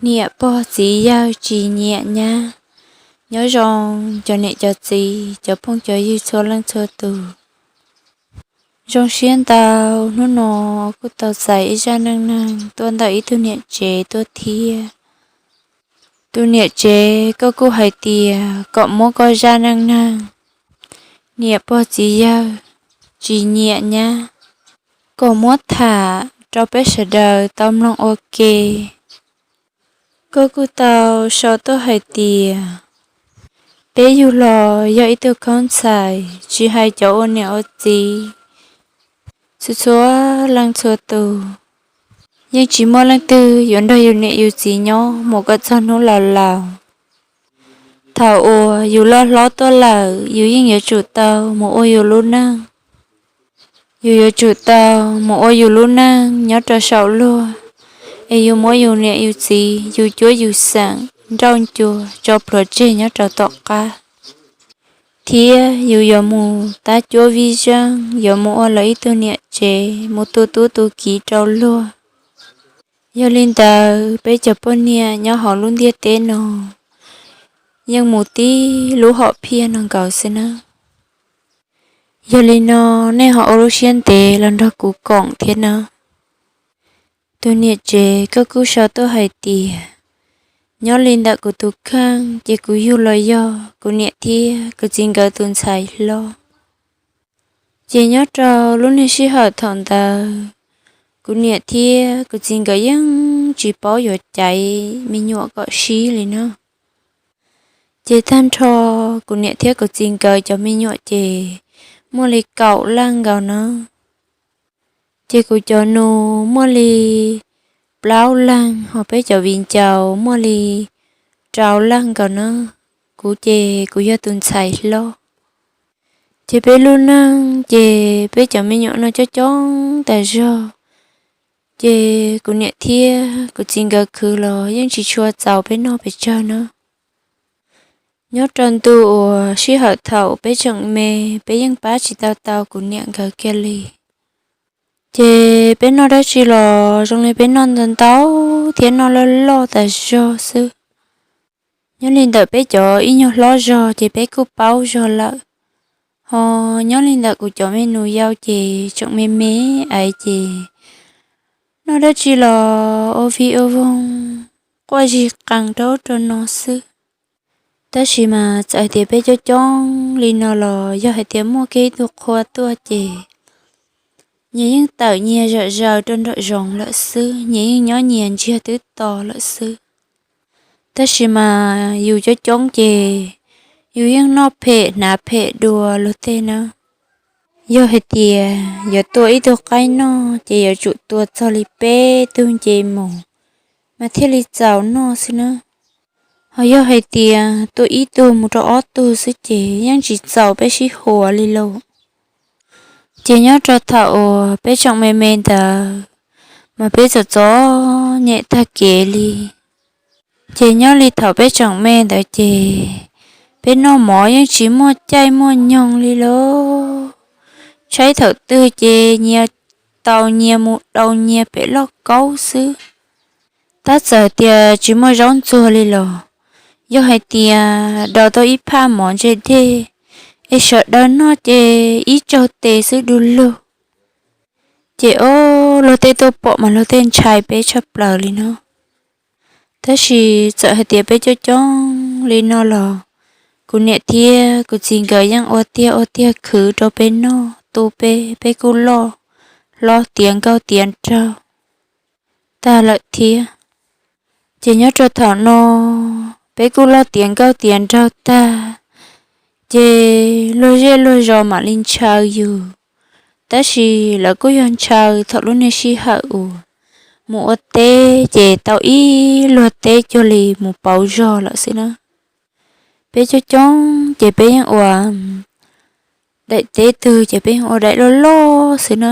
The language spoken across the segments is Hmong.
Niam pog txiv yawg tsis nyiam nyab. Nyob zoo cov niam cov txiv, cov phooj cov ywg txhua leej txhua tus. Zoo siab ntau, hnub no kuj tau txais ib zaj neej neeg tuaj ntawm ib tug niam tsev tuaj thiab. Tus niam tsev koj kuj hais tias kom muab koj zaj neej neeg niam pog txiv yawg tsis nyiam nyab, kom muab tham rau peb sawv daws tau mloog ua ke. Koj kuj tau sau tuaj hais tias, peb yug los yog ib tug khaub ntxhais, tsis hais cov ua niam ua txiv, txhua txhua leej txhua tus, yeej tsis muaj leej twg yuav nrog yus niam yus txiv nyob mus kom txog hnub laus laus. Thaum uas yus loj hlob tuaj lawm, yus yeej yuav tsum tau mus ua yus lub neej. Yus yuav tsum tau mus ua yus lub neej nyob rau saum luag, es yus muab yus niam yus txiv, yus cuab yus xeem nrauj ncua tso plhuav tseg nyob rau tom qab, thiab yus yuav mus tab cuab vij zeej, yuav mus ua lawv ib tug niam tsev, mus tu tub tu kiv rau luag. Yog li ntawd, peb cov poj niam nyob hauv lub ntiaj teb no yeej mus tib lub hom phiaj no nkaus xwb nawb. Yog li no, nej ho ua lub siab ntev los nrog kuv koom thiab nawb. Tus niam tsev koj kuj sau tuaj hais tias, nyob li ntawm kuv tus kheej ces kuv yug los yog kuv niam thiab kuv txiv nkawd tus ntxhais hlob. Ces nyob rau lub niag sij hawm thaum ntawd, kuv niam thiab kuv txiv nkawd yeej tsis paub yuav caiv me nyuam kom sib li na. Ces tag nrho kuv niam thiab kuv txiv nkawd cov me nyuam ces muaj li kaum leej nkaus na. Ces kuv cov nus muaj li plaub leeg, ho peb cov viv ncaus muaj li rau leej nkaus na. Kuv ces kuv yog tus ntxhais hlob. Ces peb lub neej ces peb cov me nyuam no coob coob tas zog. Ces kuv niam thiab kuv txiv nkawd khwv los yeej tsis tshua txaus peb noj pes tsawg na. Nyob rau ntu uas sij hawm thaum peb tseem me, peb yeej pab tsis tau tau kuv niam nkawd kiag li. Ces peb noj dab tsi los zoo li peb noj ntau ntau thiab noj loj loj tas zog xwb. Nyob li ntawm peb cov ib nyuag hlob zog ces peb kuj paub zog lawm. Ho nyob li ntawm kuv cov me nus yau ces tseem me me aiv ces noj dab tsi los ua vig ua voog, quaj zig qees rau ub rau no xwb. Tab sis mas txawm hais tias peb coob coob li no los yog hais tias muaj kiag ib tug qhua tuaj ces nyias yeej tawm nyias zom zaws rau nraum zoov lawm xwb, nyias yeej nyob nyias ntsiag twb to lawm xwb. Tab sis mas yus coob coob ces yus yeej noj phem hnav phem dua luag tej na. Yog hais tias yuav tua ib tug qaib noj ces yuav tsum tua txog li peb tug nce mus mas thiaj li txaus noj xwb na. Ho yog hais tias tua ib tug mus rau ob tug xwb ces yeej tsis txaus peb sib huas li lauj. Ces nyob rau thaum uas peb tseem me me ntawd mas peb txom txom nyem tag kev li. Ces nyob li thaum peb tseem me ntawd ces peb noj mov yeej tsis muaj caij muaj nyoog li lauj. Tshaib thaum twg ces nyias taus nyias mus daus nyias pem lauj kaub xwb. Tab txawm tias tsis muaj zaub ntxuag li los yog hais tias daus tau ib phaj mov ntse dej es sawv daws noj ces ib tsaug tes xwb du lug. Ces ob luag tej tuaj pom mas luag tej ntshai peb tshaj plaws li no. Tab sis txawm hais tias peb coob coob li no los kuv niam thiab kuv txiv nkawd yeej ua tiag ua tiag khwv rau peb noj tu peb, peb kuj loj hlob tiav nkauj tiav nraug tag lawm thiab. Ces nyob rau thaum no peb kuj loj tiav nkauj tiav nraug tag, ces luag zej luag zos mam li ntshaw yus. Tab sis lawv kuj yog ntshaw thaum lub niag sij hawm uas mus ua teb ces tau ib luag teb cuag li mus pauv zog lawm xwb na. Peb coob coob ces peb yeej ua daim teb twg ces peb yeej ua daim loj loj xwb na.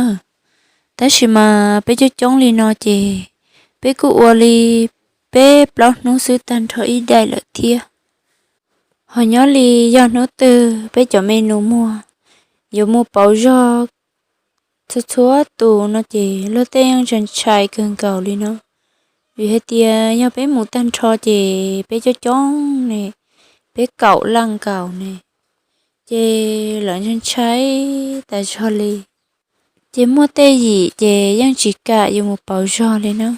Tab sis mas peb coob coob li no ces peb kuj ua li peb plaub hnub xwb tag nrho ib daim lawm thiab. Ho nyob li yog hnub twg peb cov me nus muag yuav mus pauv zog txhua txhua tus no ces luag tej yeej ntshai ntshai kawg nkaus li no. Vim hais tias yog peb mus tag nrho ces peb coob coob ne, peb kaum leej nkaus ne, ces lawv ntshai ntshai tas zog li. Ces muaj tej yim ces yeej tsis kam yus mus pauv zog li na.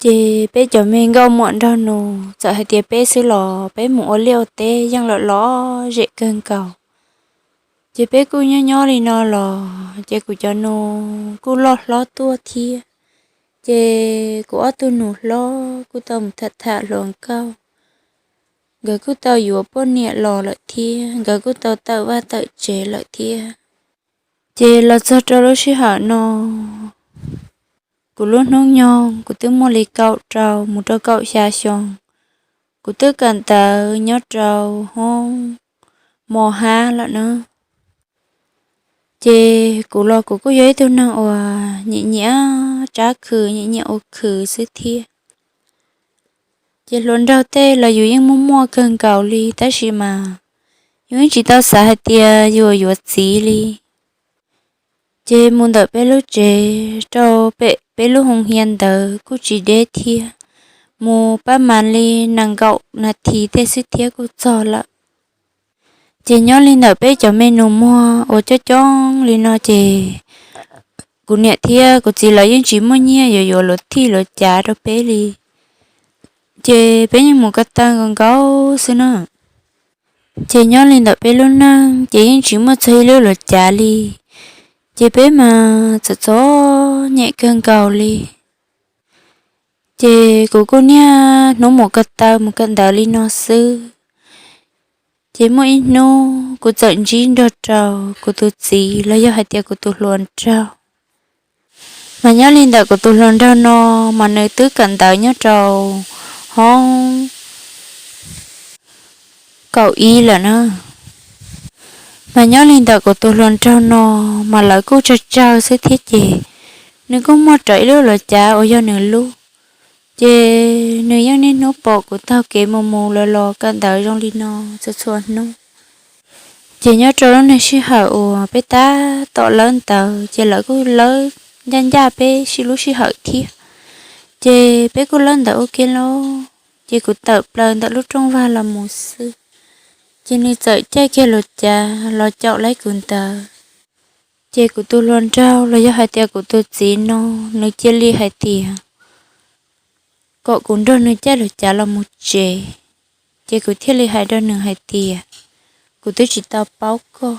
Ces peb cov me nkauj muam nraug nus txawm hais tias peb xwb los peb mus ua liaj ua teb yeej lom lom zem kawg nkaus. Ces peb kuj nyob nyob li no los ces kuv cov nus kuj loj hlob tuaj thiab. Ces kuv ob tug nus hlob kuj tau mus tham tham hluas nkauj, nkawd kuj tau yuav poj niam los lawm thiab, nkawd kuj tau tawm vaj tawm tsev lawm thiab. Ces los txog rau lub sij hawm no, kuv lub hnub nyoog kuv twb muaj li kaum rau mus rau kaum xya xyoo, kuv twb kawm ntawv nyob rau hoob mos hab lawm na. Ces kuv los kuv kuj yog ib tug neeg uas nyiam nyiam tsab khw, nyiam nyiam ua khw xwb thiab. Ces hluas nraug tej los yus yeej muaj muaj kawg nkaus li tab sis mas yus yeej tsis tau xav hais tias yus yuav txiv li. Ces mus ntawm peb lub tsev rau pem peb lub hoo hias ntawd kuj tsis deb thiab, mus pab mas li nees nkaum nas this tej xwb thiab kuj txog lawm. Ces nyob li ntawm peb cov me nus muag uas coob coob li no ces kuv niam thiab kuv txiv lawv yeej tsis muaj nyiaj yuav yuav luav thij luav cav rau peb li. Ces peb yeej mus ko taw nkaus nkaus xwb na. Ces nyob li ntawm peb lub neej ces yeej tsis muaj txog ib lub luav cav li. Ces peb mas txom txom nyem kawg nkaus li. Ces kuv kuj niaj hnub mus ko taw mus kawm ntawv li no xwb. Ces muaj ib hnub kuv txawm ntsib nrog rau kuv tus txiv los yog hais tias kuv tus hluas nraug. Mas nyob li ntawm kuv tus hluas nraug no mas nws twb kawm ntawv nyob rau hoob kaum ib lawm na. Mas nyob li ntawm kuv tus hluas nraug no mas lawv kuj tsawg tsawg xwb thiab ces nws kuj muaj rawv ib lub luav cav uas yog nws lub. Ces nws yeej niaj hnub pom kuv taug kev mus mus los los kawm ntawv zoo li no txhua txhua hnub. Ces nyob rau lub niag sij hawm uas peb tab tom lawb ntawv ces lawv kuj lawb ncaj ncaj peb sib lub sij hawm thiab. Ces peb kuj lawb ntawv ua ke lauj, ces kuv tawm plaws ntawm lub rooj vag los mus xwb, ces nws txawm caij kiag luav cav los caum laib kuv ntawd. Ces kuv tus hluas nraug los yog hais tias kuv tus txiv no, nws cia li hais tias kom kuv nrog nws caij luav cav los mus tsev. Ces kuv thiaj li hais rau nws hais tias, kuv twb tsis tau paub koj,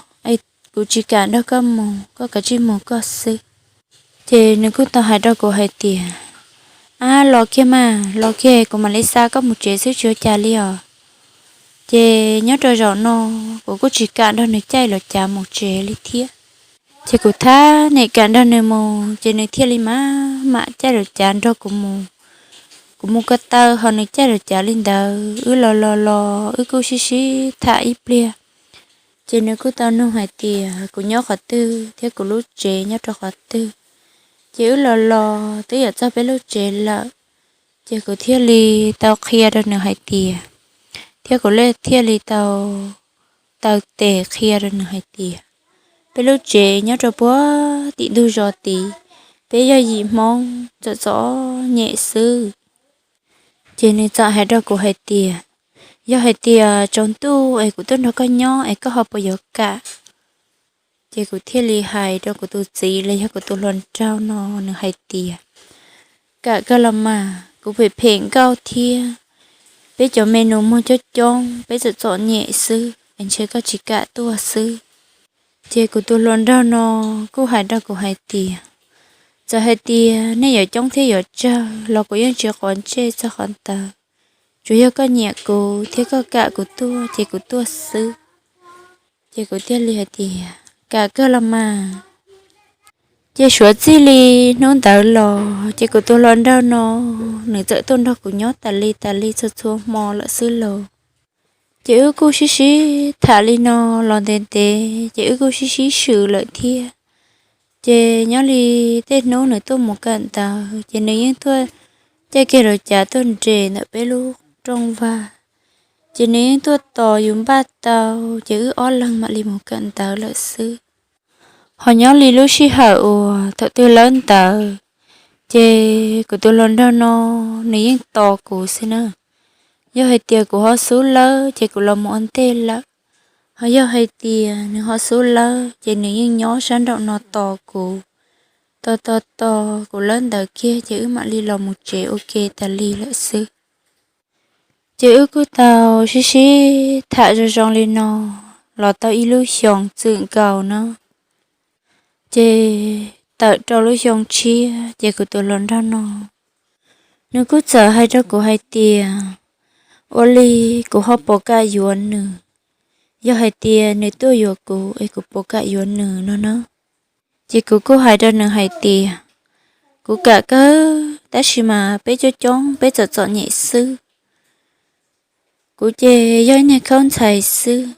kuv tsis kam nrog koj mus, koj kav tsij mus koj xwb. Ces nws kuj tau hais rau kuv hais tias, ab, los kiag mas, los kiag kuv mam li xa koj mus tsev xwb tsis ua cas li os. Ces nyob rau zaum no kuv kuj tsis kam nrog nws caij luav cav mus tsev li thiab. Ces kuv thab niam kam nrog nws mus ces nws thiaj li mam mam caij luav cav nrog kuv mus. Kuv mus ko taw ho nws caij luav cav li ntawd, wb los los los wb kuj sib sib tham ib pliag. Ces nws kuj tau nug hais tias kuv nyob qhov twg thiab kuv lub tsev nyob rau qhov twg. Ces wb los los twb yuav txog peb lub tsev lawm. Ces kuv thiaj li tau qhia rau nws hais tias, thiab kuv thiaj li tau taw tes qhia rau nws hais tias, peb lub tsev nyob rau puag tim ntug zos tid, peb yog yim Hmoob txom txom nyem xwb. Ces nws txawm hais rau kuv hais tias, yog hais tias tsaus ntuj es kuv tuaj nrog koj nyob es koj ho puas yuav kam? Ces kuv thiaj li hais rau kuv tus txiv los yog kuv tus hluas nraug no, nws hais tias, kam kawg los mas, kuv phem phem nkauj thiab, peb cov me nus muag coob coob, peb txom txom nyem xwb es ntshe koj tsis kam tuaj xwb. Ces kuv tus hluas nraug no kuj hais rau kuv hais tias, txawm hais tias nej yuav coob thiab yuav tsawg los kuv yeej tsis quav ntsej txog qhov ntawd, tsuas yog koj nyiam kuv thiab koj kam kuv tuaj ces kuv tuaj xwb. Ces kuv thiaj li hais tias, kam kawg los mas. Ces suav txij li hnub ntawd los ces kuv tus hluas nraug no, nws txawm tuaj nrog kuv nyob tas li tas li txhua txhua hmo lawm xwb lauj. Ces wb kuj sib sib tham li no los ntev ntev ces wb kuj sib sib swm lawm thiab. Ces nyob li tej hnub nws tuaj mus kawm ntawv ces nws yeej tuaj caij kiag luav cav tuaj nres ntawm peb lub rooj vag. Ces nws yeej tuaj tos yus npaj tau, ces wb ob leeg mam li mus kawm ntawv lawm xwb. Ho nyob li lub sij hawm uas thaum twg lawb ntawv, Ces kuv tus hluas nraug no nws yeej tos kuv xwb na. Yog hais tias kuv ho xub lawb ces kuv los mus ua ntej lawm, ho yog hais tias nws ho xub lawb ces nws yeej nyob sab nraum no tos kuv. Tos tos tos kuv lawb ntawd kiag ces wb mam li los mus tsev ua ke tas li lawm xwb. Ces wb kuj tau sib sib tham zoo zoo li no los tau ib lub xyoos txwm nkaus no. Ces tawm rau lub xyoo tshiab ces kuv tus hluas nraug no nws kuj txawm hais rau kuv hais tias, ua li kuv ho puas kam yuav nws, yog hais tias nws tuaj yuav kuv es kuv puas kam yuav nws no na. Ces kuv kuj hais rau nws hais tias, kuv kam kawg tab sis mas peb coob coob peb txom txom nyem xwb. Kuv ces yog ib niag khaub ntxhais xwb,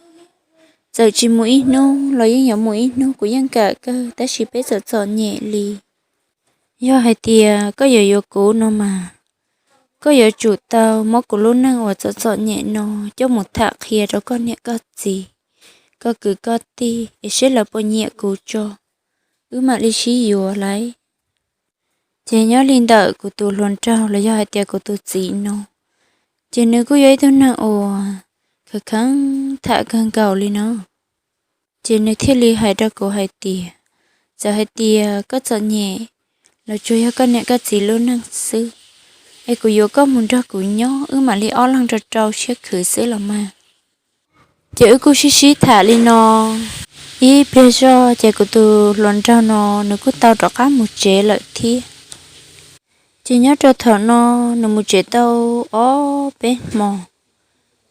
txawm tsis mus ib hnub los yeej yuav mus ib hnub, kuv yeej kam kawg tab sis peb txom txom nyem li. Yog hais tias koj yuav yuav kuv no mas, koj yuav tsum tau muab kuv lub neej uas txom txom nyem no coj mus tham qhia rau koj niam koj txiv, koj kwv koj tij es seb lawv puas nyiam kuv tso, wb mam li sib yuav lauj. Ces nyob li ntawm kuv tus hluas nraug los yog hais tias kuv tus txiv no, ces nws kuj yog ib tug neeg uas khav kheev tham kawg nkaus li no. Ces nws thiaj li hais rau kuv hais tias, txawm hais tias koj txom nyem los tsuas yog koj niam koj txiv lub neej xwb, es kuv yuav koj mus nrog kuv nyob wb mam li ob leeg rau rau siab khwv xwb los mas. Ces wb kuj sib sib tham li no ib pliag zog ces kuv tus hluas nraug no nws kuj tau rov qab mus tsev lawm thiab. Ces nyob rau thaum no nws mus tsev tau ob peb hmo,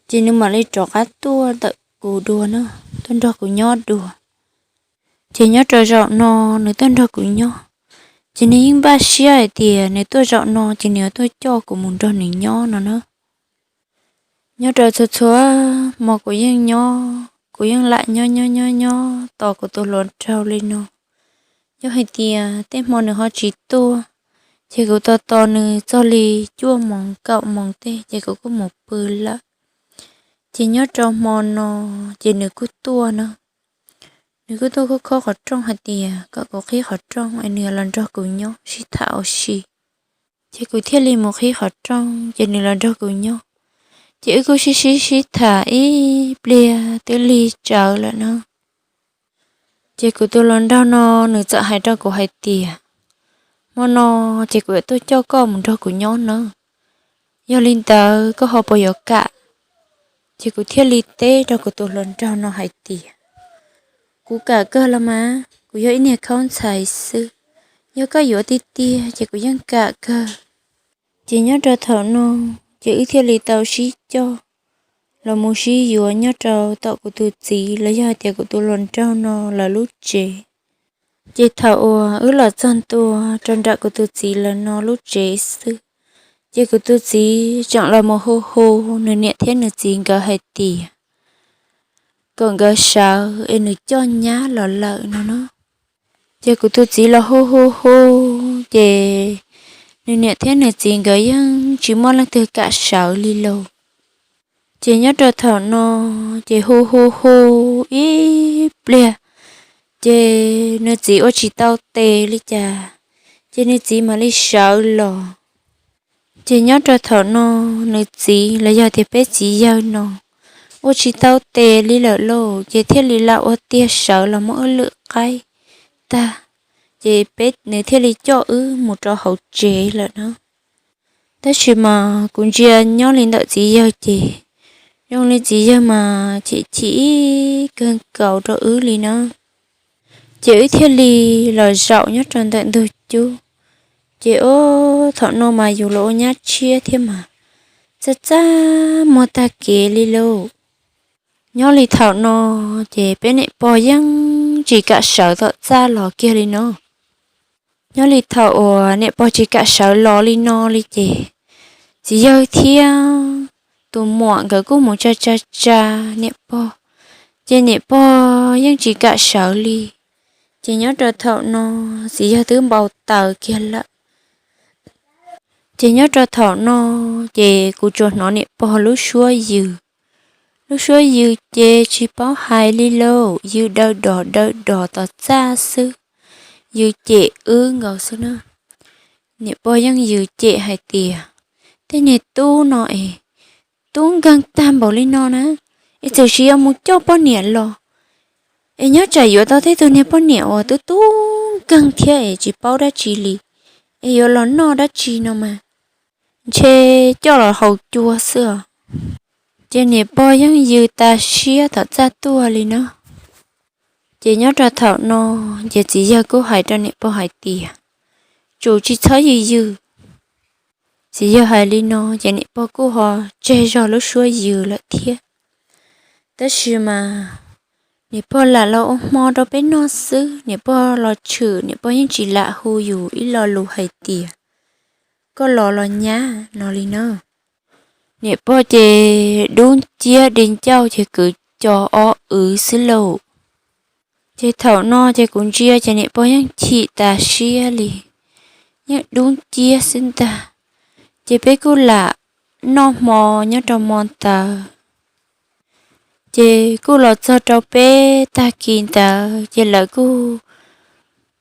ces nws mam li rov qab tuaj ntawm kuv dua na, tuaj nrog kuv nyob dua. Ces nyob rau zaum no nws tuaj nrog kuv nyob, ces nws yeej npaj siab hais tias nws tuaj zaum no ces nws yuav tuaj coj kuv mus nrog nws nyob no na. Nyob rau txhua txhua hmo kuv yeej nyob, kuv yeej lam nyob nyob nyob nyob tos kuv tus hluas nraug li no. Yog hais tias tej hmo nws ho tsis tuaj, ces kuv tos tos nws txog li cuaj moos kaum moos tej ces kuv kuj mus pw lawm. Ces nyob rau hmo no, ces nws kuj tuaj na. Nws kuj tuaj khob khob qhov rooj hais tias kom kuv qhib qhov rooj es nws los nrog kuv nyob sib tham ua si. Ces kuv thiaj li mus qhib qhov rooj ces nws los nrog kuv nyob. Ces wb kuj sib sib sib tham ib pliag twb lig tsawv lawm na. Ces kuv tus hluas nraug no nws txawm hais rau kuv hais tias, hmo no ces kuv yuav tuaj coj koj mus nrog kuv nyob na. Yog li ntawd koj ho puas yuav kam? Ces kuv thiaj li teb rau kuv tus hluas nraug no hais tias, kuv kam kawg los mas, kuv yog ib niag khaub ntxhais xwb, yog koj yuav tiag tiag ces kuv yeej kam kawg. Ces nyob rau thaum no, ces wb thiaj li tau sib coj los mus sib yuav nyob rau tom kuv tus txiv los yog hais tias kuv tus hluas nraug no lawv lub tsev. Ces thaum uas wb los txog ntua rau nram kuv tus txiv lawv no lub tsev xwb, ces kuv tus txiv tseem los mus hu hu nws niam thiab nws txiv nkawd hais tias kom nkawd sawv es nws coj nyab los lawm no na. Ces kuv tus txiv los hu hu hu, ces nws niam thiab nws txiv nkawd yeej tsis muaj leej twg kam sawv li lauj. Ces nyob rau thaum no, ces hu hu hu ib pliag, ces nws txiv ua tsis tau tes li cas, ces nws txiv mam li sawv los. Ces nyob rau thaum no, nws txiv los yog tias peb txiv yawg no ua tsis tau tes li lawm lauj, ces thiaj li lam ua tiag sawv los muab wb lwm qaib tag, ces peb, nws thiaj li coj wb mus rau hauv tsev lawm na. Tab sis mas kuv ntsia nyob li ntawm txiv yawg ces zoo li txiv yawg mas chim chim ib kawg nkaus rau wb li na. Ces wb thiaj li los zaum nyob rau ntawm ntug cub. Ces ub, thaum no mas yus los ua nyab tshiab thiab mas txaj txaj muag tag kev li lauj. Nyob li thaum no, ces peb niam pog yeej tsis kam sawv tom txaj los kiag li no. Nyob li thaum uas niam pog tsis kam sawv los li no li ces, txiv yawg thiab tus muam nkawd kuj mus tsa tsa tsa niam pog, ces niam pog yeej tsis kam sawv li. Ces nyob rau thaum no, txiv yawg twb npau taws kiag lawm. Ces nyob rau thaum no, ces kuv tsuas hnov niam pog lub suab yws. Lub suab yws ces tsis paub hais li lauj, yws dawv dos dawv dos tom txaj xwb, yws cem wb nkaus xwb na. Niam pog yeej yws cem hais tias, tej niag tub no es tub nkeeg tag npaum li no na, es txawm sis yuav mus coj poj niam los, es nyob tsam yuav tau tej tug niag poj niam uas tub tub nkeeg thiab es tsis paub dab tsi li, es yuav los noj dab tsi no mas, ntshe coj los haus cua xwb os. Ces niam pog yeej yws tas siab tom txaj tuaj li na. Ces nyob rau thaum no, ces txiv yawg kuj hais rau niam pog hais tias, tsum tsis txhob yws yws. Txiv yawg hais li no ces niam pog kuj ho tseg zog lub suab yws lawm thiab. Tab sis mas niam pog lam los ua hmo rau peb noj xwb, niam pog los tshwm niam pog yeej tsis lam hu yus ib lo lus hais tias, koj los los nyab no li na. Niam pog ces dub nciab di ncauj ces kwv co ob wv xwb lauj. Ces thaum no ces kuv ntsia ces niam pog yeej chim tas siab li, yeej dub nciab xwb ntag. Ces peb kuj lam noj hmo nyob rau hmo ntawd. Ces kuj los txog rau peb tag kis ntawd ces lawv kuj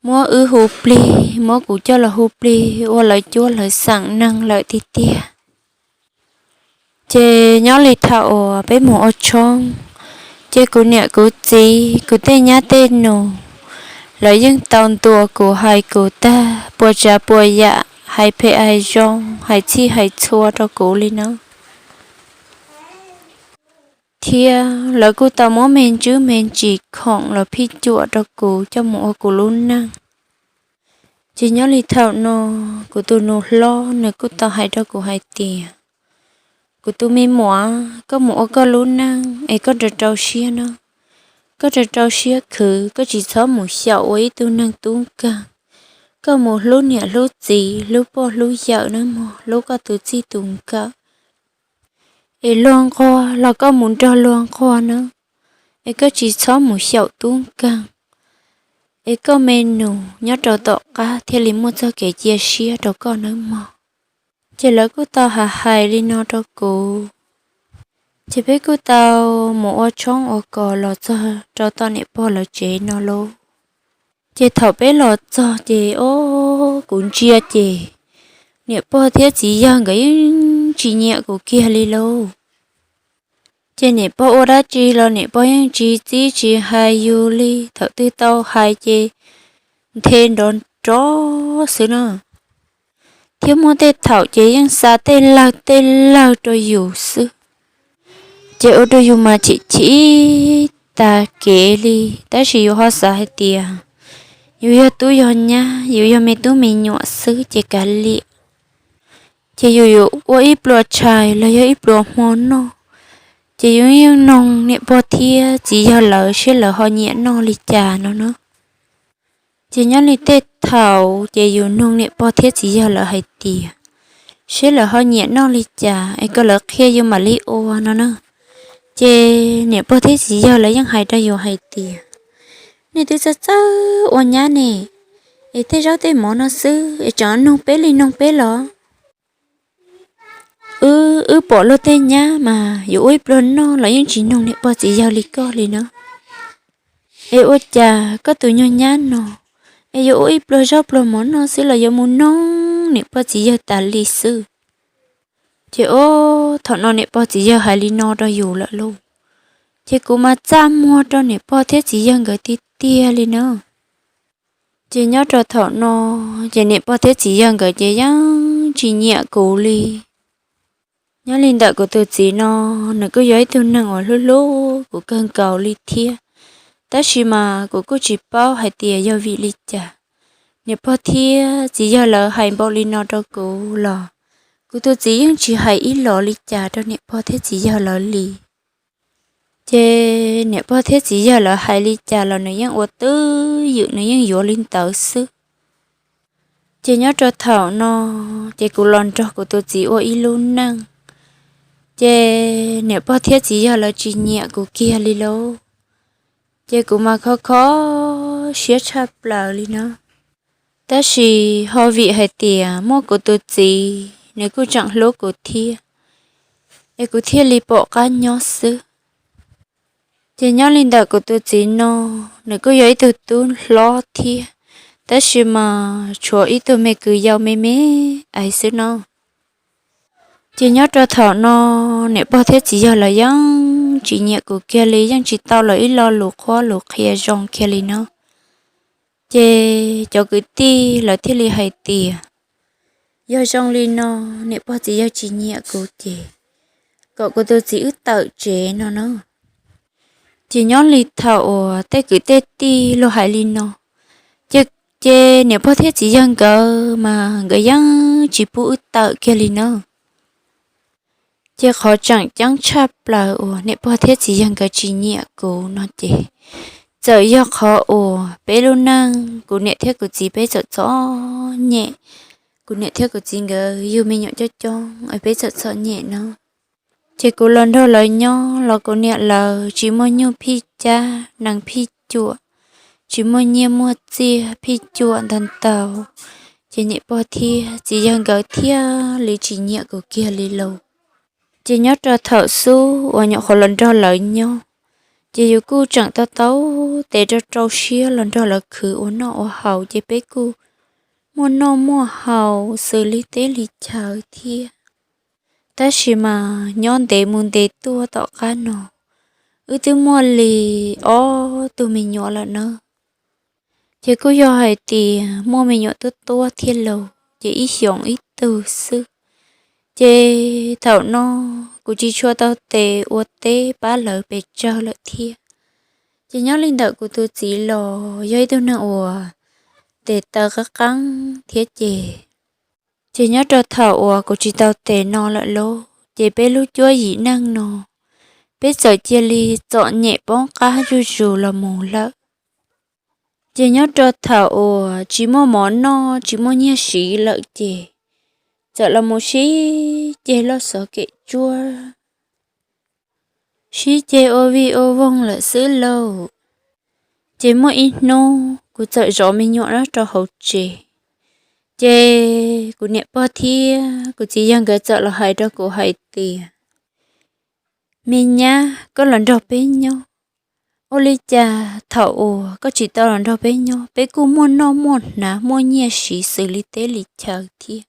muab wb hu plig, muab kuv coj los hu plig ua lawv cuab lawv xeem neeg lawm tiag tiag. Ces nyob li thaum uas peb mus ua tshoob, ces kuv niam kuv txiv kuv tej nyab tej nus, lawv yeej tau ntuas kuv hais kuv tag puas tsav puas yam, hais phem hais zoo, hais txhij hais txhua rau kuv li na. Thiab lawv kuj tau muab me ntsis me ntsis khoom los phij cuam rau kuv coj mus ua kuv lub neej. Ces nyob li thaum no, kuv tus nus hlob nws kuj tau hais rau kuv hais tias, kuv tus me muam, koj mus ua koj lub neej es koj rau rau siab no, koj rau rau siab khwv, koj tsis txhob mus xyaum ua ib tug neeg tub nkeeg. Koj mus hlub niam hlub txiv, hlub pog hlub yawm nawb mog, hlub koj tus txij tus nkawm. Es luag nquag los koj mus nrog luag nquag na, es koj tsis txhob mus xyaum tub nkeeg, es koj me nus nyob rau tom qab thiaj li muaj txoj kev cia siab rau koj nawb mog. Ces lawv kuj tau hais hais li no rau kuv. Ces peb kuj tau mus ua tshoob ua kos los txog rau tom niam pog lawv tsev no lauj. Ces thaum peb los txog ces o, kuv ntsia ces niam pog thiab txiv yawg nkawd yeej tsis nyiam kuv kiag li lauj. Ces niam pog ua dab tsi los niam pog yeej tsis txib tsis hais yus li, thaum twg tau hais ces nthe nrov nrov xwb na. Thiab muaj tej thaum ces yeej xa tej lawg tej lawg rau yus xwb. Ces ua rau yus mas chim chim tas kev li, tab sis yus ho xav hais tias yus yog tub yog nyab, yus yog me tub me nyuam xwb ces kav liam. Ces yus yuav ua ib pluas tshais los yog ib pluas hmo noj, ces yus yeej noog niam pog thiab txiv yawg lawv seb lawv ho nyiam noj li cas no na. Ces nyob li tej thaum ces yus noog niam pog thiab txiv yawg lawv hais tias, seb lawv ho nyiam noj li cas es kom lawv qhia yus mam li ua no na. Ces niam pog thiab txiv yawg lawv yeej hais rau yus hais tias, nej twb txawj txawj ua nyab ne, es tej zaub tej mov no xwb es tseem noog peb li noog peb los? Wb, wb pom luag tej nyab mas yuav ua ib pluag noj los yeej tsis noog niam pog txiv yawg li koj li na. Es ua cas koj tus nyuag nyab no es yuav ua ib pluag zaub pluag mov noj xwb los yuav mus noog niam pog txiv yawg tas li xwb? Ces o, thaum no niam pog txiv yawg hais li no rau yus lawm lauj, ces kuv mas txaj muag rau niam pog thiab txiv yawg nkawd tiag tiag li na. Ces nyob rau thaum no, ces niam pog thiab txiv yawg nkawd ces yeej tsis nyiam kuv li. Nyob li ntawm kuv tus txiv no, nws kuj yog ib tug neeg uas hlub hlub kuv kawg nkaus li thiab, tab sis mas kuv kuj tsis paub hais tias yog vim li cas. Niam pog thiab txiv yawg lawv hais npaum li no rau kuv los kuv tus txiv yeej tsis hais ib los li cas rau niam pog thiab txiv yawg lawv li. Ces niam pog thiab txiv yawg lawv hais li cas los nws yeej ua twj ywm, nws yeej yuav li ntawd xwb. Ces nyob rau thaum no, ces kuv los nrog kuv tus txiv ua ib lub neej, ces niam pog thiab txiv yawg lawv tsis nyiam kuv kiag li lauj. Ces kuv mas kho kho siab tshaj plaws li na. Tab sis ho vim hais tias muaj kuv tus txiv nws kuj tseem hlub kuv thiab, es kuv thiaj li pom qab nyob xwb. Ces nyob li ntawm kuv tus txiv no, nws kuj yog ib tug tub hlob thiab, tab sis mas tshuav ib tug me kwv yau me me ais xwb no. Ces nyob rau thaum no, niam pog thiab txiv yawg lawv yeej tsis nyiam kuv kiag li, yeej tsis tau lawv ib lo lus qhuab lus qhia zoo kiag li no. Ces cov kwv tij lawv thiaj li hais tias, yog zoo li no, niam pog txiv yawg tsis nyiam kuv ces kom kuv tus txiv wb tawm tsev no na. Ces nyob li thaum uas tej kwv tej tij luag hais li no, ces niam pog thiab txiv yawg nkawd mas nkawd yeej tsis pub wb tawm kiag li na. Ces qhov tseem ceeb tshaj plaws uas niam pog thiab txiv yawg nkawd tsis nyiam kuv no ces, txawm yog qhov uas peb lub neej, kuv niam thiab kuv txiv peb txawm txom nyem, kuv niam thiab kuv txiv nkawd yug me nyuam coob coob es peb txawm txom nyem no. Ces kuv los nrog lawv nyob los kuv niam lawv tsis muaj nyuj phij cab nees phij cuam, tsis muaj nyiaj muaj txiaj phij cuam ntau ntau, ces niam pog thiab txiv yawg nkawd thiaj li tsis nyiam kuv kiag li lauj. Ces nyob rau thaum xub uas nyuam qhuav los nrog lawv nyob, ces yus kuj tseem tau tau tes rau rau siab los nrog lawv khwv ua noj ua haus, ces peb kuj muaj noj muaj haus xws li teb li chaw thiab. Tab sis mas nyob ntev mus ntev tuaj tom qab no, wb twb muaj li ob tug me nyuam lawm na. Ces kuj yog hais tias muaj me nyuam tuab tuab thiab lauj, ces ib xyoos ib tug xwb. Ces thaum no kuv tsis tshua tau tes ua teb pab lawv pes tsawg lawm thiab. Ces nyob li ntawm kuv tus txiv los yog ib tug neeg uas tes taw qeeb qeeb thiab ces, ces nyob rau thaum uas kuv tsis tau tes no lawm lauj, ces peb lub cuab yim neej no, peb txawm cia li txom nyem poob qab zuj zus los mus lawm. Ces nyob rau thaum uas tsis muaj mov noj tsis muaj nyiaj siv lawm ces, txawm los mus sib ceg loj xov kem tsuab, sib ceg ua vij ua voog lawm xwb lauj. Ces muaj ib hnub kuv txawm zov me nyuam nyob rau hauv tsev, ces kuv niam pog thiab kuv txiv yawg nkawd txawm los hais rau kuv hais tias, me nyab, koj los nrog peb nyob, ua li cas thaum uas koj tsis tau los nrog peb nyob peb kuj muaj noj muaj hnav muaj nyiaj siv xws li teb li chaw thiab?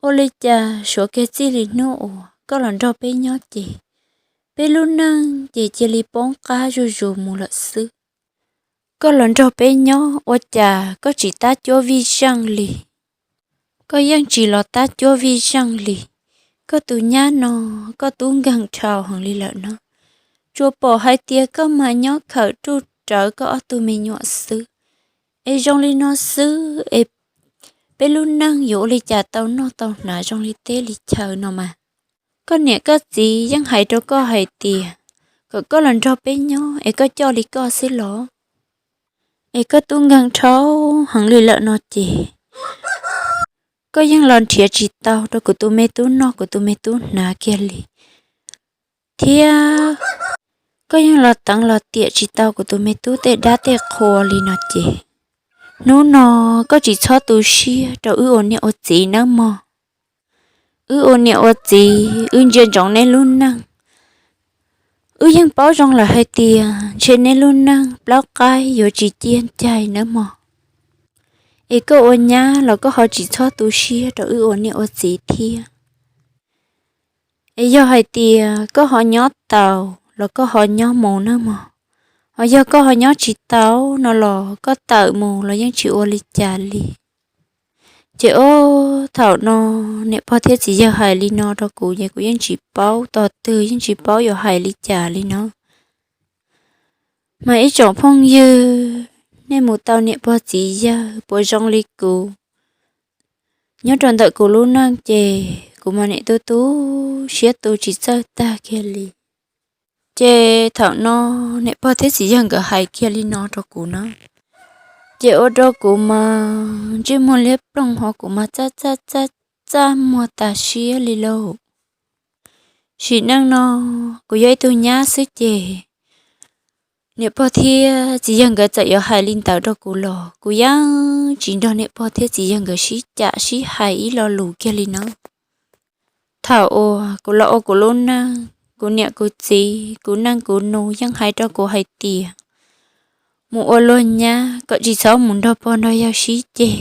Ua li cas suav kiag txij li hnub uas koj los nrog peb nyob ces, peb lub neej ces cia li poob qab zuj zus mus lawm xwb? Koj los nrog peb nyob ua cas koj tsis tab cuab vij zeej li? Koj yeej tsis los tab cuab vij zeej li. Koj tus nyab no, koj tub nkeeg dhau heev li lawm no. Tsuas pom hais tias koj mas nyob khawm ruj rawv koj ob tug me nyuam xwb. Es zoo li no xwb es peb lub neej yuav ua li cas tau noj tau hnav zoo li teb li chaw no mas? Koj niam koj txiv yeej hais rau koj hais tias kom koj los nrog peb nyob es koj coj li koj xwb los? Es koj tub nkeeg dhau heev li lawm no ces, koj yeej los nrhiav tsis tau rau kuv tus me tub noj kuv tus me tub hnav kiag li, thiab koj yeej los teev los tiam tsis tau kuv tus me tub tej dab tej qhua li no ces, hnub no koj tsis txhob tu siab rau wb ua niam ua txiv nawb mog. Wb ua niam ua txiv wb ntsia ntsoov neb lub neej. Wb yeej paub zoo lawm hais tias ntshe neb lub neej plaub qaib yuav tsis ciaj ncaig nawb mog. Es koj ua nyab los koj ho tsis txhob tu siab rau wb ua niam ua txiv thiab. Es yog hais tias koj ho nyob tau los koj ho nyob mus nawb mog, ho yog koj ho nyob tsis tau no los koj tawm mus los yeej tsis ua li cas li. Ces ob thaum no niam pog thiab txiv yawg hais li no rau kuv ces kuv yeej tsis paub tos twg, yeej tsis paub yuav hais li cas li no. Mas ib tsoom phooj ywg, nej mus tau niam pog txiv yawg puas zoo li kuv? Nyob rau ntawm kuv lub neej ces kuv mas niam tu tu siab tu tsis txawj tag kiag li. Ces thaum no niam pog thiab txiv yawg nkawd hais kiag li no rau kuv na, ces ua rau kuv mas ntsej muag liab ploog ho kuv mas txaj txaj txaj txaj muag tas siab li lauj. Sim neej no kuv yog ib tug nyab xwb ces niam pog thiab txiv yawg nkawd txawm yuav hais li ntawd rau kuv los kuv yeej tsis nrog niam pog thiab txiv yawg nkawd sib cam sib hais ib lo lus kiag li no. Thaum uas kuv los ua kuv lub neej, kuv niam kuv txiv, kuv neej kuv nus yeej hais rau kuv hais tias, mus ua luag nyab kom tsis txhob mus nrog pog nrog yawg sib ceg,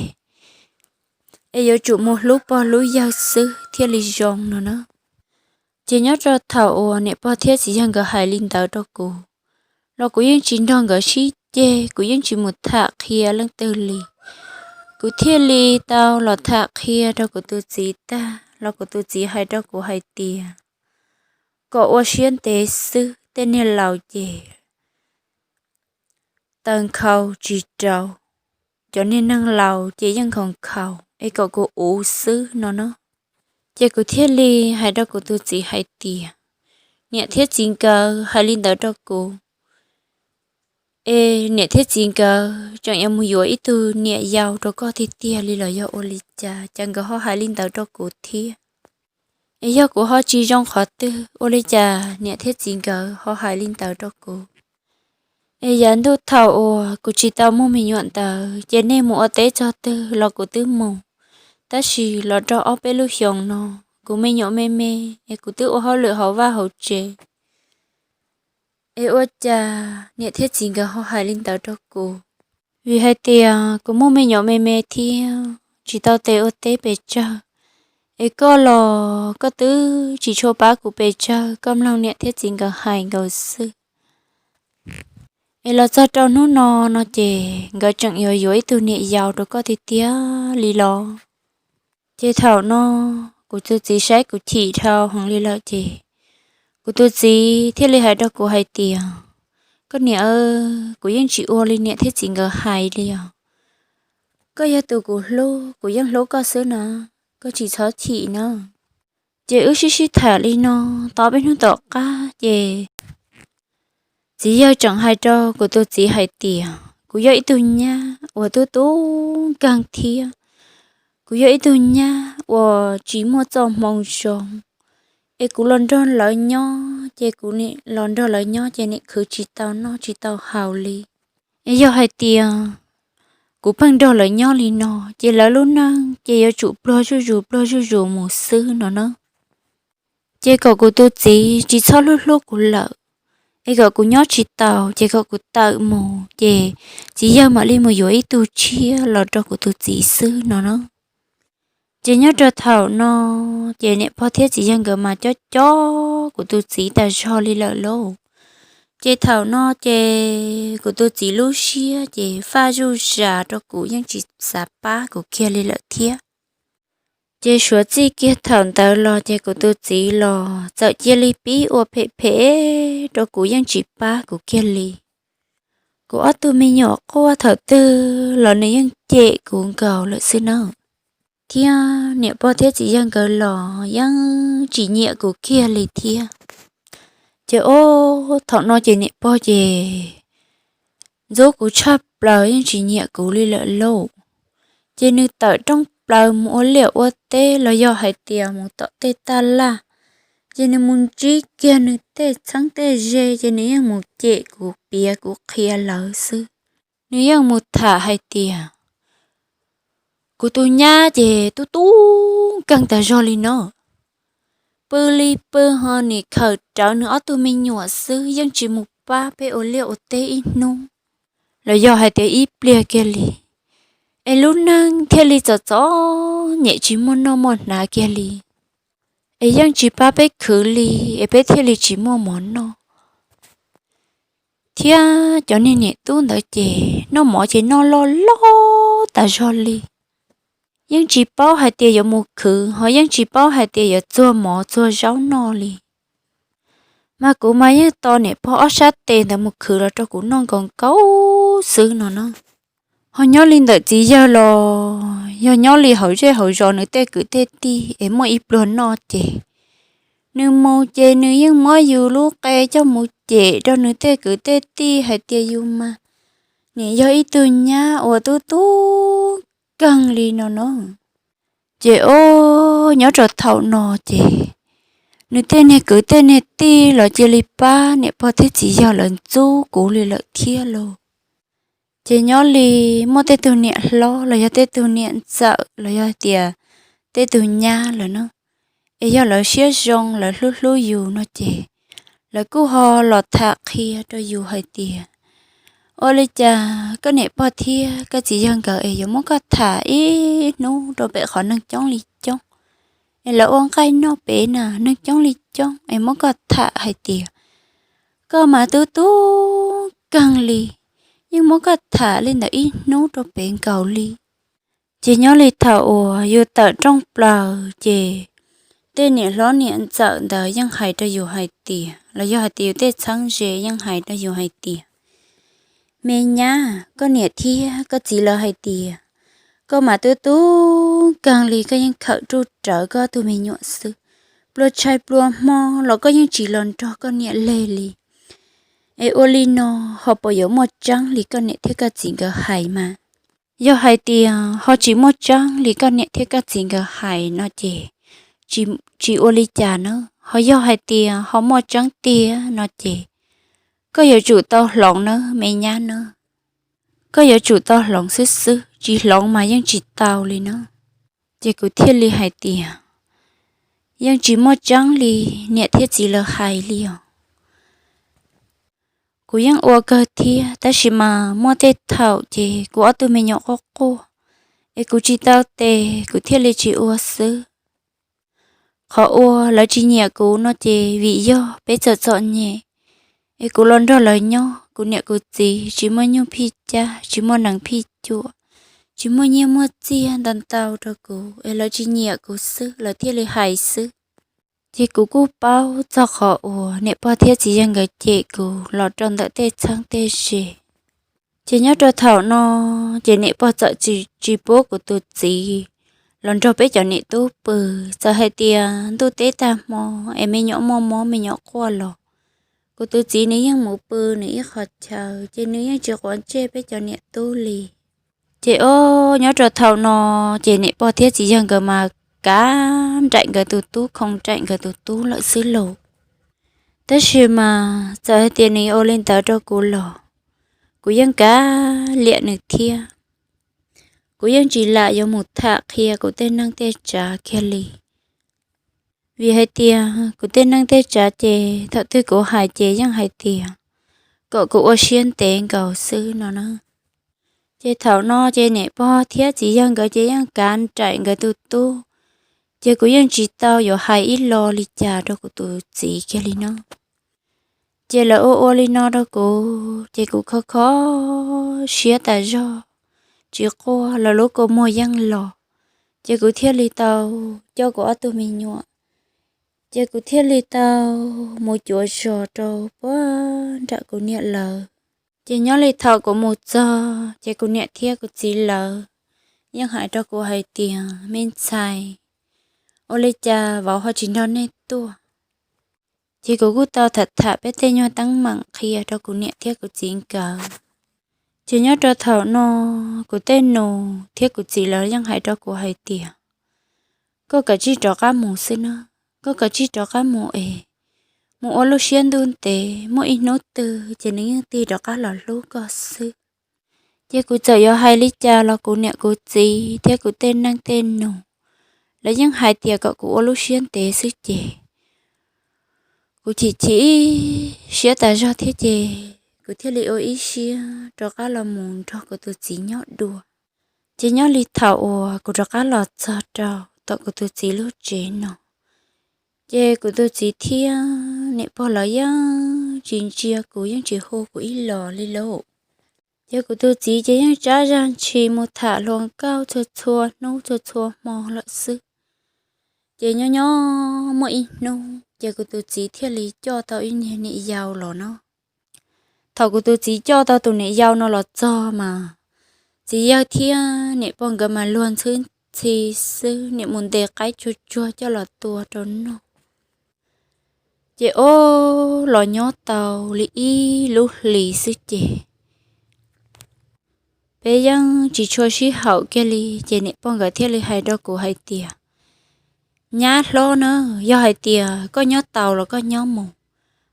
es yuav tsum mus hlub pog hlub yawg xwb thiaj li zoo no na. Ces nyob rau thaum uas niam pog thiab txiv yawg nkawd hais li ntawd rau kuv los kuv yeej tsis nrog nkawd sib ceg, kuv yeej tsis mus tham qhia leej twg li. Kuv thiaj li tau los tham qhia rau kuv tus txiv tag los kuv tus txiv hais rau kuv hais tias kom ua siab ntev xwb, tej niag laus ces taws nkhaus tsis rau, cov niag neeg laus ces yeej nkhaus nkhaus es kom kuv uv xwb no na. Ces kuv thiaj li hais rau kuv tus txiv hais tias niam thiab txiv nkawd hais li ntawd rau kuv, es niam thiab txiv nkawd tseem yuav mus yuav ib tug niam yau rau koj tiag tiag li los yog ua li cas, cas nkawd ho hais li ntawd rau kuv thiab? Es yog kuv ho tsis zoo qhov twg, ua li cas niam thiab txiv nkawd ho hais li ntawd rau kuv? Es yav ntuj thaum uas kuv tsis tau muaj me nyuam ntawd ces nej mus ua teb txog twg los kuv twb mus, tab sis los rau ob peb lub xyoos no kuv me nyuam me me es kuv twb ua hauj lwm hauv vaj hauv tsev, es ua cas niam thiab txiv nkawd ho hais li ntawd rau kuv? Vim hais tias kuv muaj me nyuam me me thiab tsis tau tes ua teb pes tsawg, es koj los koj twb tsis tshua pab kuv pes tsawg, koj mloog niam thiab txiv nkawd hais nkaus xwb. Es los txog rau hnub no no ces nkawd tseem yuav yuav ib tug niam yau rau koj tiag tiag li los? Ces thaum no kuv tus txiv saib kuv chim dhau heev li lawm ces kuv tus txiv thiaj li hais rau kuv hais tias, koj niam, kuv yeej tsis ua li niam thiab txiv nkawd hais li os. Koj yog tus kuv hlub, kuv yeej hlub koj xwb na, koj tsis txhob chim na. Ces wb sib sib tham li no tau peb hnub tom qab ces txiv yawg tseem hais rau kuv tus txiv hais tias kuv yog ib tug nyab uas tub tub nkeeg thiab kuv yog ib tug nyab uas tsis muaj txoj hmoo zoo, es kuv los nrog lawv nyob ces kuv nim los nrog lawv nyob ces nim khwv tsis tau noj tsis tau haus li. Es yog hais tias kuv pheej nrog lawv nyob li no ces lawv lub neej ces yuav tsum pluag zuj zus pluag zuj zus mus xwb no na. Ces kom kuv tus txiv tsis txhob hlub hlub kuv lawm, es kom kuv nyob tsis taus ces kom kuv tawm mus ces txiv yawg mam li mus yuav ib tug tshiab los rau kuv tus txiv xwb no na. Ces nyob rau thaum no ces niam pog thiab txiv yawg nkawd mas cob cob kuv tus txiv tas zog li lawm lauj. Ces thaum no ces kuv tus txiv lub siab ces faj zuj zas rau kuv, yeej tsis xav pab kuv kiag li lawm thiab. Ces suav txij kiag thaum ntawd los ces kuv tus txiv los txawm cia li pib ua phem phem rau kuv, yeej tsis pab kuv kiag li. Kuv ob tug me nyuam quaj thaum twg los nws yeej cem kuv nkaus lawm xwb na. Thiab niam pog thiab txiv yawg nkawd los yeej tsis nyiam kuv kiag li thiab. Ces ob thaum no ces niam pog ces ntxub kuv tshaj plaws, yeej tsis nyiam kuv li lawm lauj. Ces nws tawm rooj plaws mus ua liaj ua teb los yog hais tias mus tom tej taj laj, ces nws mus ntsib kiag nws tej txheeb tej ze ces nws yeej mus cem kuv, piav kuv, qhia lawv xwb. Nws yeej mus tham hais tias kuv tus nyab ces tub tub nkeeg tas zog li no, pw li pw ho nim khawm rawv nws ob tug me nyuam xwb, yeej tsis mus pab peb ua liaj ua teb ib hnub los yog hais tias ib pliag kiag li. Es lub neej thiaj li txom txom nyem, tsis muaj noj muaj hnav kiag li. Es yeej tsis pab peb khwv li, es peb thiaj li tsis muaj mov noj. Thiab cov niag niam tub ntawd ces noj mov ces noj loj loj tas zog li. Yeej tsis paub hais tias yuav mus khwv, ho yeej tsis paub hais tias yuav txuag mov txuag zaub noj li. Mas kuv mas yeej tos niam pog ob sab tes ntawd mus khwv los rau kuv noj nkaus nkaus xwb no na. Ho nyob li ntawm txiv yawg los yog nyob li hauv zej hauv zos nws tej kwv tej tij es muaj ib pluag noj ces nws mus ces nws yeej muab yus lub qe coj mus cem rau nws tej kwv tej tij hais tias yus mas nim yog ib tug nyab uas tub tub nkeeg li no no. Ces ob nyob rau thaum no ces nws tej niag kwv tej niag tij los cia li pab niam pog thiab txiv yawg lawv ntxub kuv li lawm thiab lauj. Ces nyob li muaj tej tug niam hlob los yog tej tug niam ntxawm los yog tias tej tug nyab lawm no, es yog lawv siab zoo lawv hlub hlub yus no ces lawv kuj ho los tham qhia rau yus hais tias Ua li cas koj niam pog thiab koj txiv yawg nkawd es yuav muab koj tham ib hnub rau pem qhov neeg coob li coob, es lawv ua nqaij noj pem na neeg coob li coob es muab koj tham hais tias koj mas tub tub kawg li, yeej muab koj tham li ntawd ib hnub rau pem nkaus li. Ces nyob li thaum uas yus tawm rooj plaws ces tej niam hlob niam ntxawm ntawd yeej hais rau yus hais tias, los yog hais tias yus tej txheeb ze yeej hais rau yus hais tias, me nyab, koj niam thiab koj txiv lawv hais tias koj mas tub tub kawg li, koj yeej khawm ruj rawv koj ob tug me nyuam xwb, pluas tshais pluas hmo los koj yeej tsis los nrog koj niam leg li. Es ua li no ho puas yuav muaj tseeb li koj niam thiab koj txiv nkawd hais mas? Yog hais tias ho tsis muaj tseeb li koj niam thiab koj txiv nkawd hais no ces tsis ua li cas na. Ho yog hais tias ho muaj tseeb tiag no ces koj yuav tsum tau hloov nawb me nyab nawb. Koj yuav tsum tau hloov xwb xwb, tsis hloov mas yeej tsis tau li na. Ces kuv thiaj li hais tias, yeej tsis muaj tseeb li niam thiab txiv lawv hais li os. Kuv yeej ua kawg thiab, tab sis mas muaj tej thaum ces kuv ob tug me nyuam quaj quaj, es kuv tsis tau tes kuv thiaj li tsis ua xwb. Qhov uas lawv tsis nyiam kuv no ces vim yog peb txawm txom nyem, es kuv los nrog lawv nyob, kuv niam kuv txiv tsis muaj nyuj phij cab, tsis muaj nees phij cuam, tsis muaj nyiaj muaj txiag ntau ntau rau kuv, es lawv tsis nyiam kuv xwb, lawv thiaj li hais xwb. Ces kuv kuj paub txog qhov uas niam pog thiab txiv yawg nkawd cem kuv los rau ntawm tej txheeb tej ze. Ces nyob rau thaum no, ces niam pog txawm tsis pub kuv tus txiv los nrog peb cov niam tub pw. Txawm hais tias ntuj teb tag hmo es me nyuam muaj mob me nyuam quaj los, kuv tus txiv nws yeej mus pw nws ib qho chaw, ces nws yeej tsis quav ntsej peb cov niam tub li. Ces o, nyob rau thaum no, ces niam pog thiab txiv yawg nkawd mas kav nraim nkawd tus tub, khoo nraim nkawd tus tub lawm xwb lauj. Tab sis mas txawm hais tias nws ua li ntawd rau kuv los, kuv yeej kav liam nws thiab. Kuv yeej tsis lam yuav mus tham qhia kuv tej neej tej tsav kiag li. Vim hais tias kuv tej neej tej tsav ces thaum twg kuv hais ces yeej hais tias kom kuv ua siab ntev nkaus xwb no na. Ces thaum no ces niam pog thiab txiv yawg nkawd ces yeej kav nraim nkawd tus tub, ces kuv yeej tsis tau yuav hais ib lo li cas rau kuv tus txiv kiag li no. Ces lawv ua ua li no rau kuv, ces kuv kho kho siab tas zog, tsis quaj, lawv lub kua muag yeej los. Ces kuv thiaj li tau coj kuv ob tug me nyuam, ces kuv thiaj li tau mus cuav zos rau puag nram kuv niam lawv. Ces nyob li thaum kuv mus txog ces kuv niam thiab kuv txiv lawv yeej hais rau kuv hais tias, me ntxhais, ua li cas vauv ho tsis nrog nej tuaj? Ces kuv kuj tau tham tham peb tej nyuag teeb meem qhia rau kuv niam thiab kuv txiv nkawd. Ces nyob rau thaum no, kuv tej nus thiab kuv txiv lawv yeej hais rau kuv hais tias, koj kav tsij rov qab mus xwb na, koj kav tsij rov qab mus es mus ua lub siab ntuj ntev, muaj ib hnub twg ces nws yeej tig rov qab los hlub koj xwb. Ces kuv txawm yuav hais li cas los kuv niam kuv txiv thiab kuv tej neej tej nus lawv yeej hais tias kom kuv ua lub siab ntev xwb ces kuv chim chim siab tas zog thiab ces kuv thiaj li ua ib siab rov qab los mus nrog kuv tus txiv nyob dua. Ces nyob li thaum uas kuv rov qab los txog rau tom kuv tus txiv lub tsev no, ces kuv tus txiv thiab niam pog lawv yeej tsis ntsia kuv, yeej tsis hu kuv ib los li lauj. Ces kuv tus txiv ces yeej tsab zaj ntshis mus tham hluas nkauj txhua txhua hnub txhua txhua hmo lawm xwb. Ces nyob nyob muaj ib hnub ces kuv tus txiv thiaj li coj tau ib niag niam yau los no. Thaum kuv tus txiv coj tau tus niam yau no los txog mas txiv yawg thiab niam pog nkawd mas luag ntxhwb ntxhi xwb, niam mus ntes qaib tsuag tsuag coj los tua rau noj. Ces o, los nyob tau li ib lub hlis xwb ces peb yeej tsis tshua sib haum kiag li, ces niam pog nkawd thiaj li hais rau kuv hais tias, nyab hlob na, yog hais tias koj nyob tau los koj nyob mus,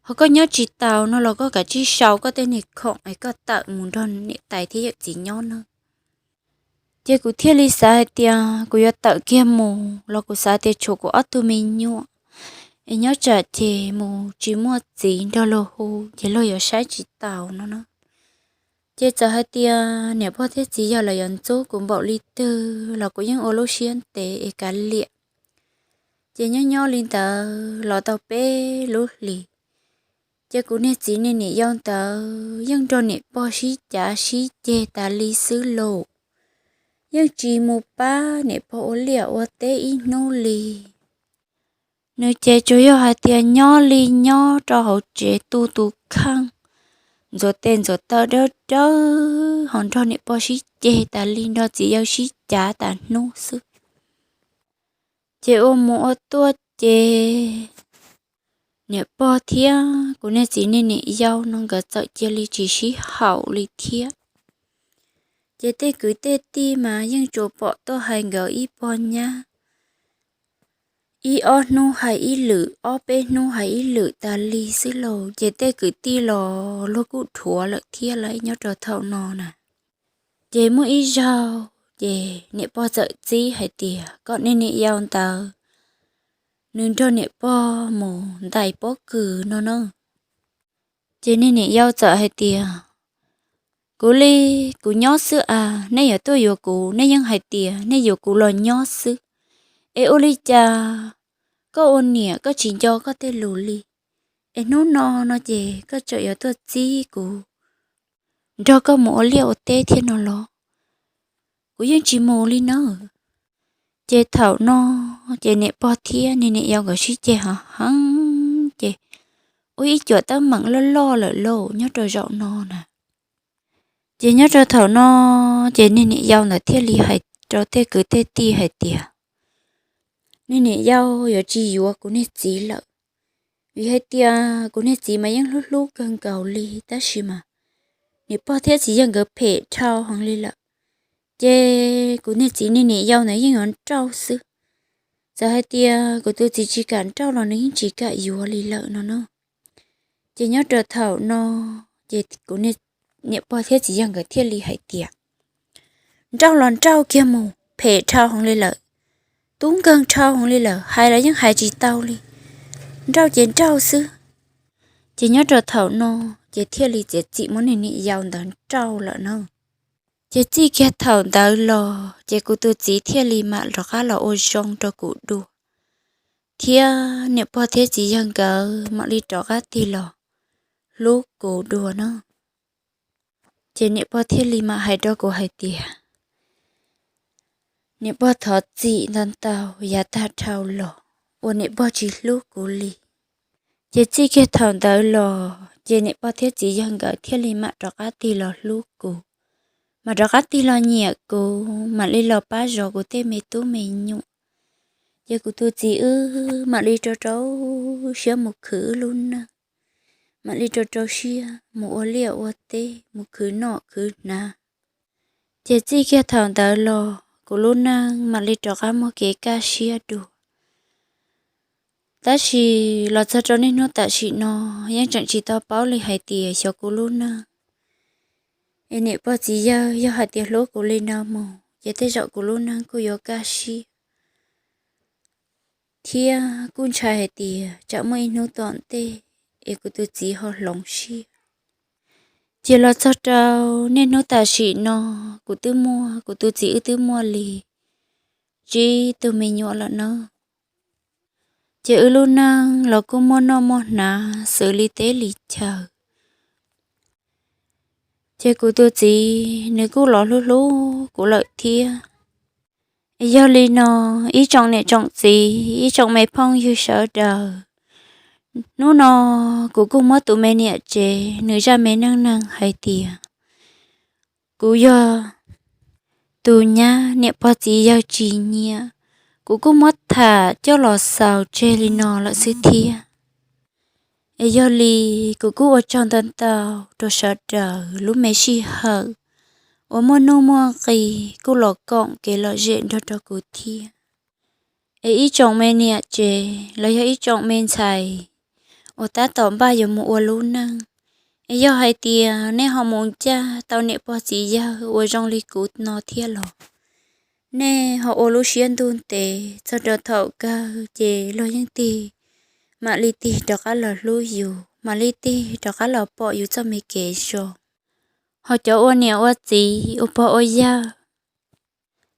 ho koj nyob tsis tau no los koj kav tsij sau koj tej niag khoom es koj tawm mus nrog niam tais thiab yawm txiv nyob na. Ces kuv thiaj li xav hais tias kuv yuav tawm kiag mus los kuv xav tias tshuav kuv ob tug me nyuam es nyob tsam ces mus tsis muaj txiv nrog luag hu ces luag yuav saib tsis taus no na. Ces txawm hais tias niam pog thiab txiv yawg lawv yuav ntxub kuv npaum li twg los kuv yeej ua lub siab ntev es kav liam. Ces nyob nyob li ntawd los tau peb lub hlis, ces kuv niag txiv niag niam yau ntawd yeej nrog niam pog sib cav sib ceg tas li xwb lauj. Yeej tsis mus pab niam pog ua liaj ua teb ib hnub li. Nws ces tsuas yog hais tias nyob li nyob rau hauv tsev tu tus kheej, ntxuav tes ntxuav taw dawb dawb ho nrog niam pog sib ceg tas li, nrog txiv yawg sib cav tas hnub xwb. Ces ua mus ua tuaj ces niam pog thiab kuv niag txiv niag niam yau no nkawd txawm cia li tsis sib haum li thiab. Ces tej kwv tej tij mas yeej tsuas pom tuaj hais nkawd ib pog nyab, ib ob hnub hais ib lwm, ob peb hnub hais ib lwm tas li xwb lauj. Ces tej kwv tij los luag kuj dhuav lawm thiab lauj nyob rau thaum no na. Ces muaj ib zaug ces niam pog txawm txib hais tias kom niag niam yau ntawd nws nrog niam pog mus ntais pob kws no na. Ces niag niam yau txawm hais tias, kuv li, kuv nyob xwb as, nej yuav tuaj yuav kuv nej yeej hais tias nej yuav kuv los nyob xwb. Es ua li cas koj ua niam koj tsis nco koj tej lus li, es hnub no no ces koj tseem yuav tuaj txib kuv nrog koj mus ua liaj ua teb thiab no los? Kuv yeej tsis mus li na. Ces thaum no ces niam pog thiab niag niam yau nkawd sib ceg heev heev ces ua ib cuam teeb meem loj loj lawm lauj nyob rau zaum no na. Ces nyob rau thaum no ces niag niam yau ntawd thiaj li hais rau tej kwv tej tij hais tias, niag niam yau yuav tsis yuav kuv niag txiv lawm, vim hais tias kuv niag txiv mas yeej hlub hlub kawg nkaus li tab sis mas niam pog thiab txiv yawg nkawd phem dhau heev li lawm. Ces kuv niag txiv niag niam yau ntawd yeej yuav nrauj xwb. Txawm hais tias kuv tus txiv tsis kam nrauj los nws yeej tsis kam yuav li lawm no na. Ces nyob rau thaum no ces kuv niam pog thiab txiv yawg nkawd thiaj li hais tias, nrauj los nrauj kiag mus, phem dhau heev li lawm, tub nkeeg dhau heev li lawm, hais los yeej hais tsis tau li, nrauj ces nrauj xwb. Ces nyob rau thaum no ces thiaj li txiav txim muab niag niam yau ntawd nrauj lawm na. Ces txij kiag thaum ntawd los ces kuv tus txiv thiaj li mam rov qab los ua zoo rau kuv dua, thiab niam pog thiab txiv yawg nkawd mam li rov qab tig los hlub kuv dua na. Ces niam pog thiaj li mam hais rau kuv hais tias, niam pog thov txim ntau ntau yav tag dhau los uas niam pog tsis hlub kuv li. Ces txij kiag thaum ntawd los ces niam pog thiab txiv yawg nkawd thiaj li mam rov qab tig los hlub kuv, mam rov qab tig los nyiam kuv, mam li los pab zov kuv tej me tub me nyuam. Ces kuv tus txiv wb mam li rau rau siab mus khwv wb lub neej, mam li rau rau siab mus ua liaj ua teb, mus khwv noj khwv hnav. Ces txij kiag thaum ntawd los kuv lub neej mam li rov qab muaj kev kaj siab dua. Tab sis los txog rau niaj hnub tam sim no yeej tseem tsis tau paub li hais tias xyov kuv lub neej es niam pog txiv yawg yog hais tias hlub kuv li no mus ces tej zaum kuv lub neej kuj yuav kaj siab, thiab kuj ntshai hais tias tsam muaj ib hnub tom ntej es kuv tus txiv ho hloov siab. Ces los txog rau niaj hnub tam sim no kuv twb muaj, kuv tus txiv wb twb muaj li tsib tug me nyuam lawm na. Ces wb lub neej los kuj muaj noj muaj hnav xws li teb li chaw. Ces kuv tus txiv nws kuj los hlub hlub kuv lawm thiab. Yog li no, ib tsoom niam tsoom txiv, ib tsoom me phooj ywg sawv daws, hnub no kuv kuj muab tus me niam tsev nws zaj me neej neeg hais tias kuv yog tus nyab niam pog txiv yawg tsis nyiam, kuv kuj muab tham coj los xaus tseg li no lawm xwb thiab. Es yog li, kuv kuj ua tsaug ntau ntau rau sawv daws lub me sij hawm uas muaj nuj muaj nqis kuj los koom kev lom zem nrog rau kuv thiab. Es ib tsoom me niam tsev los yog ib tsoom me ntxhais uas tab tom npaj yuav mus ua lub neej, es yog hais tias nej ho mus ncaj tau niam pog txiv yawg uas zoo li kuv no thiab los, nej ho ua lub siab ntuj ntev txog rau thaum kawg ces luag yeej tig, mam li tig rov qab los hlub yus, mam li tig rov qab los pom yus txoj me kev zoo. Ho cov ua niam ua txiv ua pog ua yawg,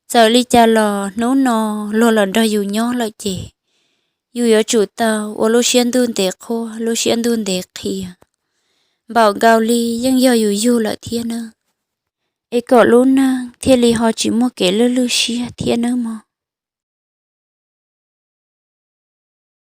txawm li cas los hnub no luag los nrog yus nyob lawm ces yus yuav tsum tau ua lub siab ntuj ntev qhuab, lub siab ntuj ntev qhia, npaum nkaus li yeej yog yus yug lawm thiab nawb. Es kom lub neej thiaj li ho tsis muaj kev lwj lwj siab thiab nawb mog.